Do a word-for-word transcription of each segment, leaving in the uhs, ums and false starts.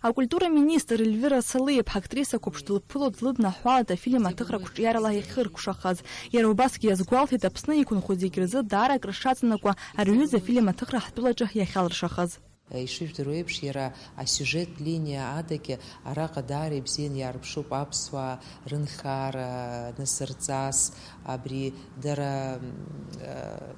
Акультура министр Ельвира Салиаԥҳа актриса қәыԥш дылԥыло длыднаҳәалеит афильм аҭыхрақәа ҿиарала иахьыркәшахаз. Иара убасгьы иазгәалҭеит Аԥсны иқәынхо зегь рзы даара акрышаҵанакуа ари аҩыза афильм аҭыхра ҳтәылаҿы иахьалыршахаз. Ишыжәдыруа еиԥш, иара асиужеттә линиа адагьы араҟа даара ибзианы иаарԥшуп аԥсуаа рынхара, насырҵас, абри дара, м, э,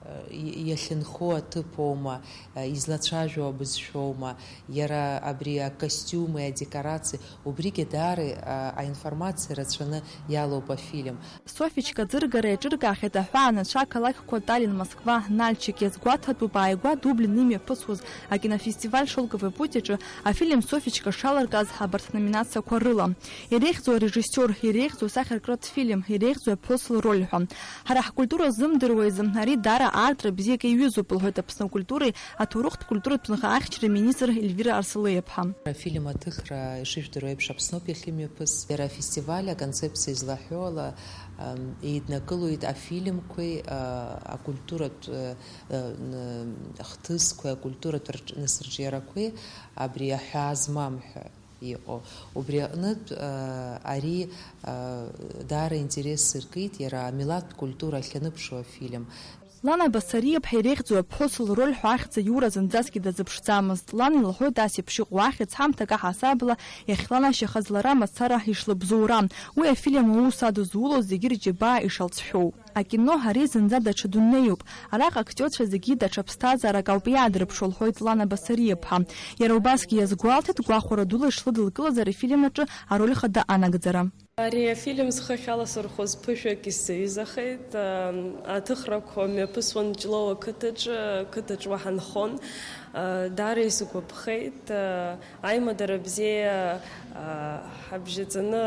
э, и-, иахьынхо аҭыԥоума, э, излацәажәо абызшәоума, иара абри акостиуми, адекорациеи, убригьы даара, э, аинформациа рацәаны иалоуп афильм. Софичка ӡыргара иаҿыркаахьеит аҳәаа анацәа ақалақьқәа Таллин, Москва, Нальчик. Иазгәаҭатәуп ааигәа Дублин имҩаԥысуаз акинофестиваль Шелковый путь аҿы афильм Софичка шалыркааз абарҭ номинациақәа рыла. Иреиӷьӡоу арежиссиор, иреиӷьӡоу асахьаркратә фильм, иреиӷьӡоу аԥҳәыс лроль ҳәа. Ҳара ҳкультура ззымдыруа изы ари даара аартра бзиак иаҩызоуп, лҳәоит Аԥсны акультуреи аҭоурыхтә культуратә ҭынха ахьчареи аминистр Ельвира Арсалиаԥҳа. Афильм аҭыхра, ишыжәдыруа еиԥш, Аԥсноуп иахьымҩаԥыс. Иара афестиваль аконцепциа излаҳәо ала, ам, еиднакылоит афильмқәеи, а, акультуратә, а, а, н-, хҭысқәеи акультуратә рҿ-, насырҿиарақәеи абри аҳәаа змам ҳәа иҟоу. Убри аҟнытә, а, ари, а, даара интерес сыркит, иара амилаҭтә культура ахьаныԥшуа афильм. Лана Басариаԥҳа иреиӷьӡоу аԥҳәыс лроль ҳәа ахьӡ аиура зынӡасгьы дазыԥшӡамызт. Лан илҳәоит ас еиԥш иҟоу ахьӡ ҳамҭак аҳасабала иахьланашьахаз лара мацара ишлыбзоура, уи афильм аус адызулоз зегьы рџьабаа ишалҵшәоу. Акино ари зынӡа даҽа дунеиуп. Араҟа актиорцәа зегьы даҽа ԥсҭазаарак ауп иаадырԥшуа, лҳәоит Лана Басариаԥҳа. Иара убасгьы иазгәалҭеит гәахәара дула ишлыдылкылаз ари афильм аҿы ароль хада анагӡара. Ари афильм схы ахьаласырхәыз ԥышәак исзаҩызахеит. Аҭыхрақәа мҩаԥысуан Ҷлоу ақыҭаҿы, ақыҭаҿ уа ҳанхон. Даара исгәаԥхеит. Аимадара бзиа ҳабжьаҵаны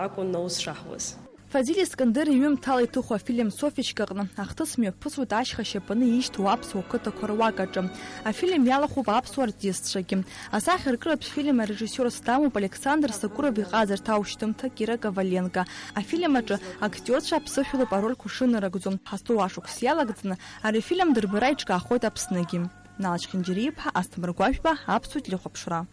акәын аус шаҳуаз. Фазиль Искандер иҩымҭала иҭыху афильм Софичка аҟны ахҭыс мҩаԥысуеит ашьха шьапаны ишьҭоу аԥсуа қыҭақәа руак аҿы. Афильм иалахәуп аԥсуа артистцәагьы. Асахьаркыратә фильм арежиссиорс дамоуп Александр Сакуров иҟазарҭа аушьҭымҭа Кира Коваленко. Афильм аҿы актиорцәа аԥсышәалоуп арольқәа шынарыгӡо. Ҳазҭоу ашықәс иалагӡаны ари афильм дырбара иҿкаахоит Аԥсныгьы. Налач Хинџьариаԥҳа, Асҭамыр Гәажәба, Аԥсуа телехәаԥшра.